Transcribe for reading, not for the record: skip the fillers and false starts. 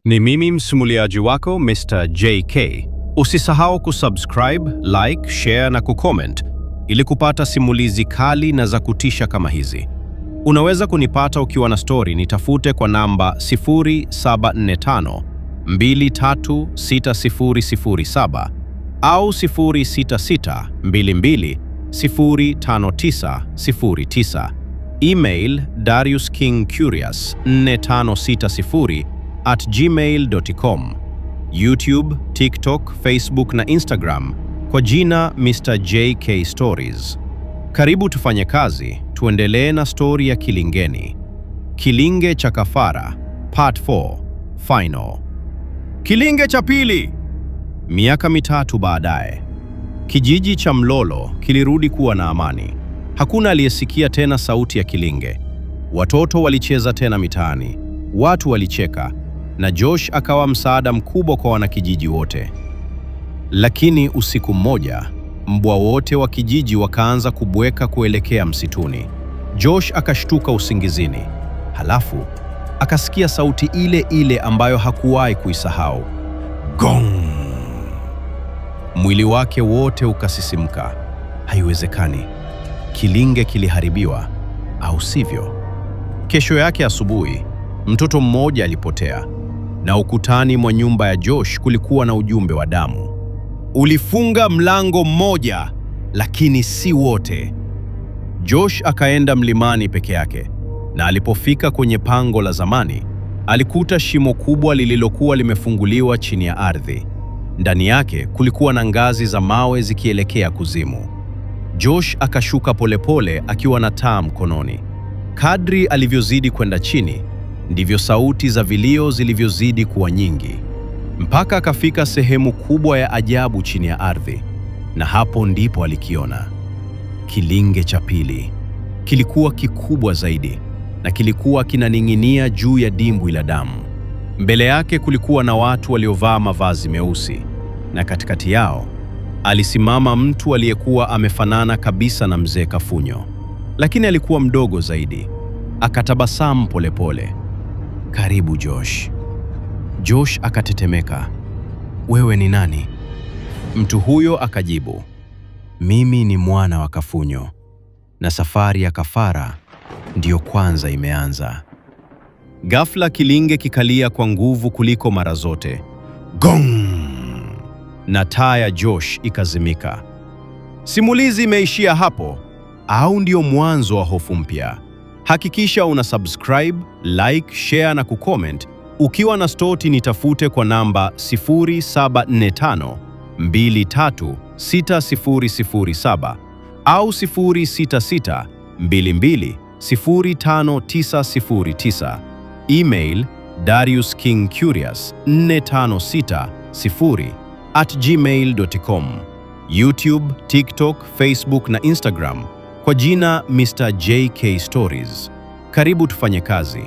Ni mimi msimuliaji wako Mr. JK. Usisahau kusubscribe, like, share na kucomment ili kupata simulizi kali na za kutisha kama hizi. Unaweza kunipata ukiwa na story, nitafute kwa namba 0745 236007 au 066 22 05909. Email dariuskingcurious4560@gmail.com. YouTube, TikTok, Facebook na Instagram kwa jina Mr. JK Stories. Karibu tufanye kazi, tuendelee na stori ya Kilingeni. Kilinge cha Kafara, Part 4, Final. Kilinge cha pili. Miaka 3 baadaye, kijiji cha Mlolo kilirudi kuwa na amani. Hakuna aliyesikia tena sauti ya kilinge. Watoto walicheza tena mitaani, watu walicheka, na Josh akawa msaada mkubwa kwa wanakijiji wote. Lakini usiku mmoja, mbwa wote wa kijiji wakaanza kubweka kuelekea msituni. Josh akashtuka usingizini. Halafu akasikia sauti ile ile ambayo hakuwahi kuisahau. Gong! Mwili wake wote ukasisimka. Haiwezekani. Kilinge kiliharibiwa, au sivyo? Kesho yake asubuhi, mtoto mmoja alipotea, na ukutani mwa nyumba ya Josh kulikuwa na ujumbe wa damu. Ulifunga mlango mmoja, lakini si wote. Josh akaenda mlimani peke yake, na alipofika kwenye pango la zamani, alikuta shimo kubwa lililokuwa limefunguliwa chini ya ardhi. Ndani yake kulikuwa na ngazi za mawe zikielekea kuzimu. Josh akashuka polepole akiwa na taa mkononi. Kadri alivyozidi kwenda chini, ndivyo sauti za vilio zilivyozidi kuwa nyingi, mpaka akafika sehemu kubwa ya ajabu chini ya ardhi, na hapo ndipo alikiona kilinge cha pili. Kilikuwa kikubwa zaidi na kilikuwa kinaning'inia juu ya dimbwi la damu. Mbele yake kulikuwa na watu waliovaa mavazi meusi, na katikati yao alisimama mtu aliyekuwa amefanana kabisa na mzee Kafunyo, lakini alikuwa mdogo zaidi. Akatabasamu polepole. Karibu Josh. Josh akatetemeka. Wewe ni nani? Mtu huyo akajibu, mimi ni mwana wa Kafunyo na safari ya kafara ndiyo kwanza imeanza. Ghafla kilinge kikalia kwa nguvu kuliko mara zote. Gong! Na taa ya Josh ikazimika. Simulizi imeishia hapo au ndio mwanzo wa hofu mpya? Hakikisha una subscribe, like, share na kucomment. Ukiwa na story nitafute kwa namba 0745 236007 au 066 22 05909. Email dariuskingcurious4560@gmail.com. YouTube, TikTok, Facebook na Instagram kwa jina Mr. JK Stories. Karibu tufanye kazi.